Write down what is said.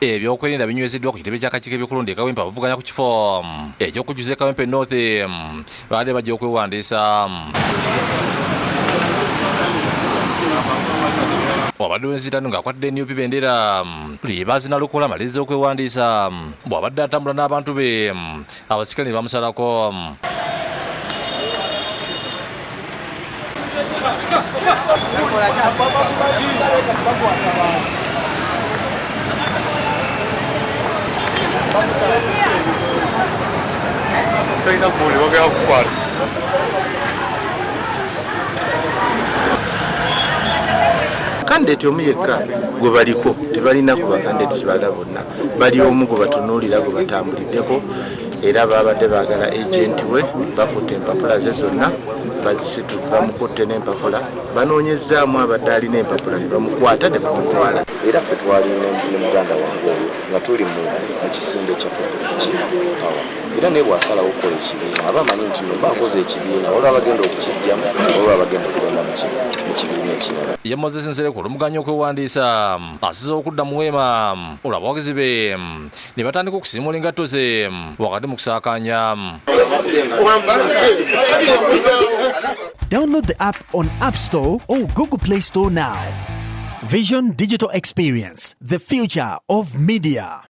Ebyokwerinda binywezeddwa ku kitebe ky'akakiiko ebyokulonda e Kawempe. Abavuganya ku kifo ekyokujjuza e Kawempe North baadde bajja okwewandiisa. Wabadde w'enzitano ng'akwatidde NUP bendera Luyibaazi Nalukola amaliriza okwewandiisa bw'abadde atambula n'abantu be, abasikale ne bamusalako. Talina kuwulira, bagenda kukwata. Candidate omu yekka gwe baliko, tebalina ku bacandidates balala bonna, bali omu gwe batunuulira, gwe batambuliddeko, era babadde baagala agent we. Bakutte empapula ze zonna, bazisitu, bamukutte n'empapula, banoonyezaamu abadde alina empapula ne bamukwata ne bamutwala. Era ffe twali ne muganda wange oyo nga tuli mu kisinde kya Power, era naye bw'asalawo okukola ekibiina aba amanyi nti no baakoze ekibiina, waliwo abagenda okukijjamu, waliwo abagenda okugenda mu kibiina ekirala. Ye Moses Nsereko olumuganya okwewandiisa asize okudda mu weema, olwo abawagizi be ne batandika okusiimuula engatto ze wakati mu kusaakaanya. Download the app on App Store or Google Play Store now. Vision Digital Experience, the future of media.